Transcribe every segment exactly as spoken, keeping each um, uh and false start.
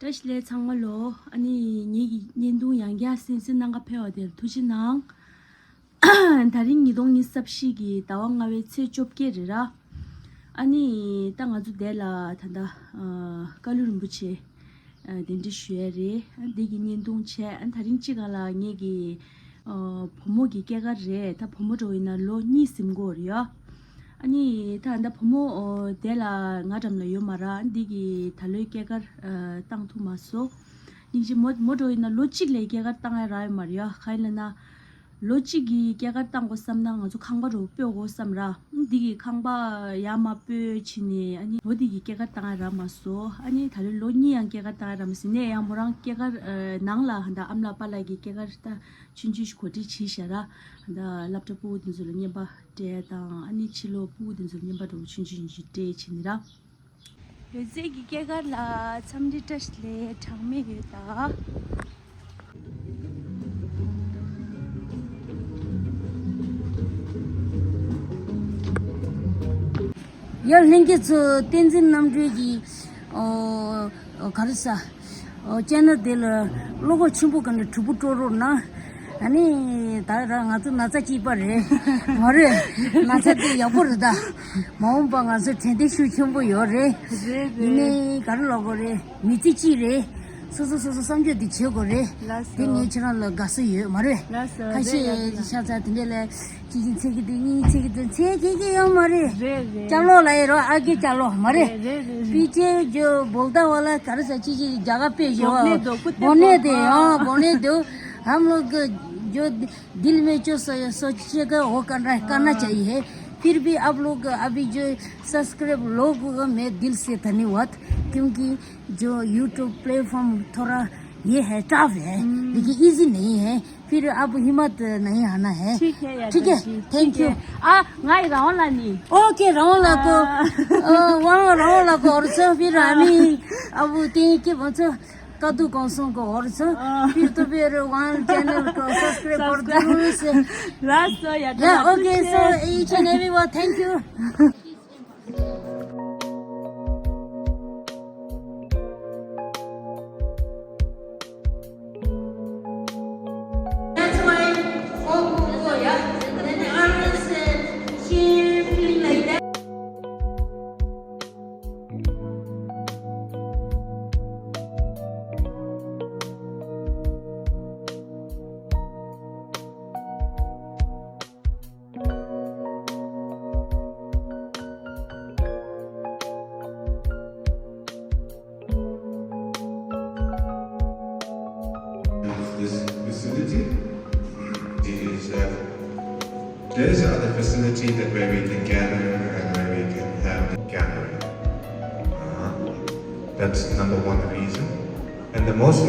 བཀྲ་ཤིས་བདེ་ལེགས་ཚང་མ་ལོ། ཨ་ནི་ངེད་ཀྱི་བརྙན་ཐུང་ཡང་བསྐྱར་གསན་གཟིགས་གནང་ག་ཕེབས་པ་དེར་ཐུགས་རྗེ་གནང་། ད་རིང་ཉིས་སྟོང་ཉི་ཤུ་རྩ་བཞི་གི་ཟླ་བ་ལྔ་པའི་ཚེས་བཅོ་བརྒྱད་རེད་ར། ཨ་ནི་ད་ང་ཚོ་འདི་ལ་ད་ལྟ་ཨ་ཀ་ལུ་རིན་པོ་ཆེ་ཨ་གདན་འདྲེན་ཞུ་ཡ་རེད། ཨ་འདི་གི་བརྙན་ཐུང་བྱས། ཨ་ད་རིང་སྤྱི་སྒང་ལ་ངེད་ཀྱི་ཨ་བུ་མོ་གི་སྐྱེས་སྐར་རེད། ད་བུ་མོ་འདྲ་བོ་ཡིན་ན་ལོ་གཉིས་ཟིན་གྱི་ཡོད་རེད་ཡ། ཨ་ནི་ད་ད་བུ་མོ་ཨོ་དེ་ལ་ང་འགྲམ་ལ་ཡོད་མ་རེད། ཨ་འདི་གི་ད་ལོའི་སྐྱེས་སྐར་ཨ་བཏང་ཐུབ་མ་སོང་། སྙིང་རྗེ། མོ་མོ་འདྲ་བོ་ཡིན་ན་ལོ་གཅིག་ལས་སྐྱེས་སྐར་བཏང་ཡ་རག་ཡོད་མ་རེད་ཡ། ག་ཡིན་ལབ་ན་ལོ་གཅིག་གི་སྐྱེས་སྐར་བཏང་དགོས་བསམ་ན་ང་ཚོ་ཁང་པ་འདྲ་བོ་སྤོ་དགོས་བསམ་ར། ཨ་འདི་གི་ཁང་པ་ཡར་མར་སྤོས་བྱས་ནས་ཨ་ནི་ལོ་འདི་གི་སྐྱེས་སྐར་བཏང་ཡ་རག་མ་སོང་། ཨ་ནི་ད་ལོའི་ལོ་གཉིས་ཡང་སྐྱེས་སྐར་བཏང་ཡ་རག་མ་སོང་ནས། ཡང་མོ་རང་སྐྱེས་སྐར་ཨ་ནང་ལ་ད་ཨ་མ་ལགས་པཱ་ལགས་ཀྱི་སྐྱེས་སྐར་ད་ཆུང་ཆུང་ཞིག་གོ་སྒྲིག་བྱས་བཞག་ར། ད་སློབ་གྲྭ་ཕྲུ་གུ་དེ་ཚོ་ལ་རྔན་པ་སྤྲད་དང་། ཨ་ནི་ཕྱི་ལོགས་ཕྲུ་གུ་དེ་ཚོ་ལ་རྔན་པ་འདྲ་བོ་ཆུང་ཆུང་ཞིག་སྤྲད་བྱས་ནས་ར། ཡོད་ཚད་ཀྱི་སྐྱེས་སྐར་ལ་འཚམས་འདྲི་བཀྲ་ཤིས་བདེ་ལེགས་གྲངས་མེད་ཡོད་ད། ཡར་ལྷན་རྒྱས་ཚོ་བསྟན་འཛིན་རྣམ་གྲོལ་གྱི་ཨོ་ག་རེ་ཟ། ཨོ་ཅེ་ནལ་དེ་ལ་བློ་ཁོག་ཆེན་པོ་ག་ནས་གྲོགས་པོ་སྤྲོད་རོགས་གནང་། ཨ་ནི་ད་ར་ང་ཚོ་ན་ཚ་གཅིག་པ་རེད། མ་རེད། ན་ཚ་དེ་ཡག་པོ་རེད་ད། མ་འོངས་པ་ང་ཚོ་དྲན་རྟེན་ཤུགས་ཆེན་པོ་ཡོད་རེད། རེད་རེད། ཡིན་ནའི་ག་རེ་ལབ་དགོས་རེད། མི་ཚེ་གཅིག་རེད། སོ་སོ་སོ་སོ་བསམ་སྤྱོད་དེ་བྱེད་དགོས་རེད། ལགས་སོ། དེ་ངས་ཁྱེད་རང་ལ་དགའ་བསུ་ཡོད་མ་རེད། ལགས་སོ། ཁ་རེད་ཤས་ཡ་རེད། ཤ་ཚ་དེ་འདྲས་ལ་གཅིག་གཅིག་འཚོལ་གྱི་འདུག་གཉིས་གཉིས་འཚོལ་གྱི་འདུག་འཚོལ་མཁན་གྱི་ཡོད་མ་རེད། རེད་རེད། ཅ་ལོ་ལ་ཡི་རོ་ཨ་ཀེ་ཅ་ལོ་མ་རེད། རེད་རེད་རེད། पीछे जो बोलता वाला ག་རེ་ཟ་ཅི་ཅི जगह पे जो बोलने दो, कुत्ते बोलने दो। दो, हाँ। बोलने दो। हम लोग जो दिल में जो सो-, सोचेगा वो करना, करना हाँ। चाहिए। फिर भी आप लोग अभी जो सब्सक्राइब लोग को मैं दिल से धन्यवाद, क्योंकि जो YouTube प्लेटफॉर्म थोड़ा ये है, टफ है, हम्म। लेकिन इजी नहीं है। फिर अब हिम्मत नहीं हारना है। ठीक है यार, ठीक है, जी, थैंक यू। आ, ང་རང་ལ་ནི། ओके, राहुल को, आ। अ, वहाँ राहुल को और से फिर हाँ। हामी अब त्यही के भन्छ, कद्दू गाउँछौँ को और छ। अँ। फिर तपाईँहरू उहाँ च्यानलको सब्सक्राइब सब्सक्राइब। गरिदिनुहोस्। लास्ट छ या या, ओके, सो each and every one, thank you. That's why, oh, oh, oh, yeah. Then the arms, uh, shaping like that. This facility is, uh, there is other facility that where we can gather and where we can have gathering. Uh-huh. That's number one reason. And the most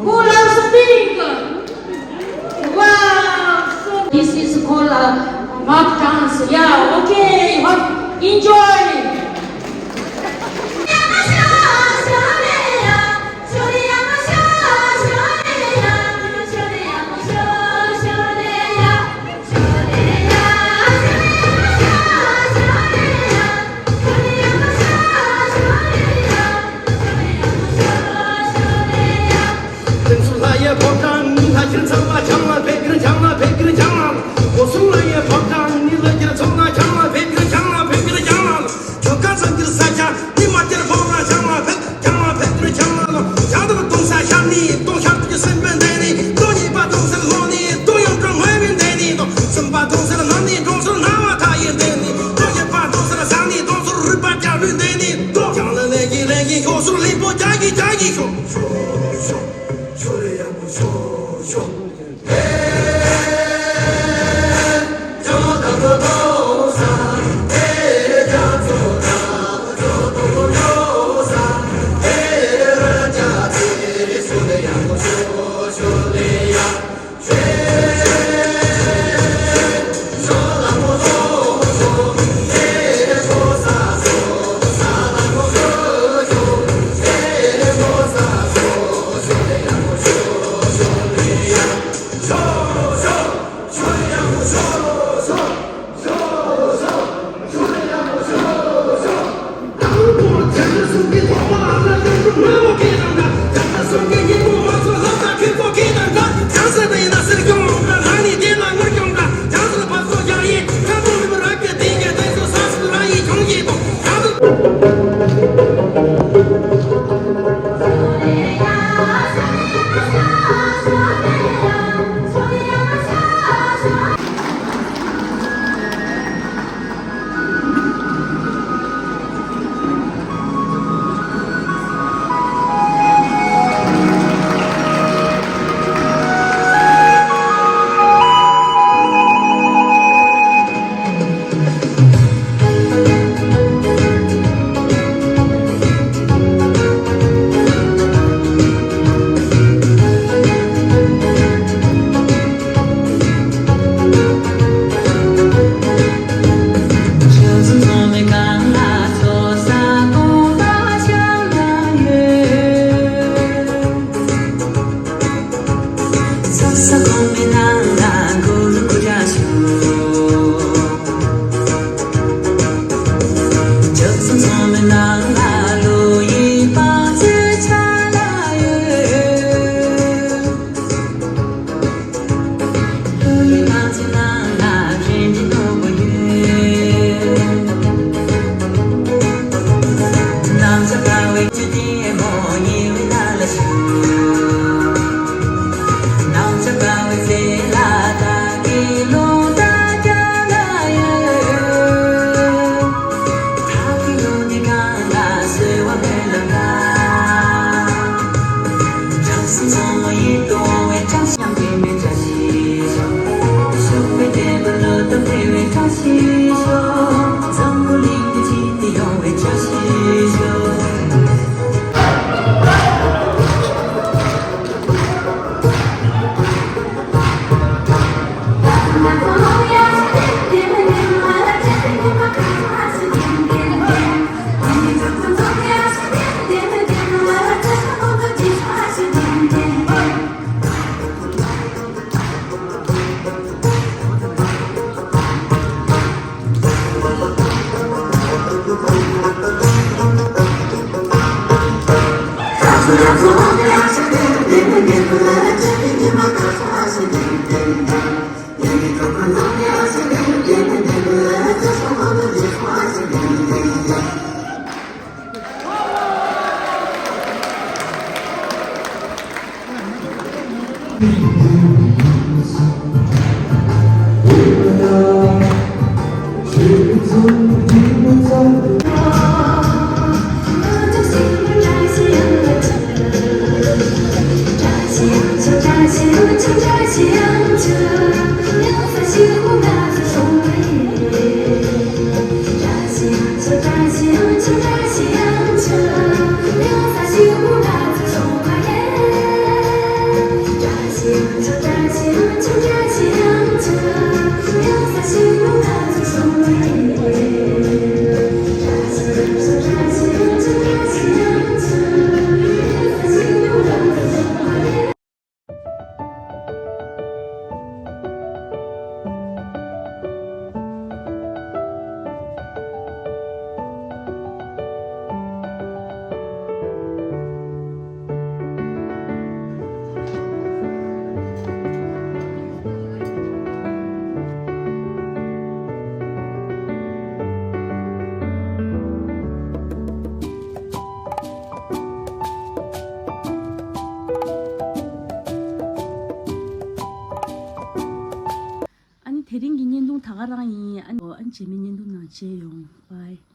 Who loves pink? Wow! So this is called a mock dance. Yeah, okay. Hope enjoy. དེ་རིང་གི་བརྙན་ཐུང་ད་ག་རང་ཡིན། ཨ་ནི་ཨ་ནི་རྗེས་མའི་བརྙན་ཐུང་ནང་མཇལ་ཡོང་། བཱའི།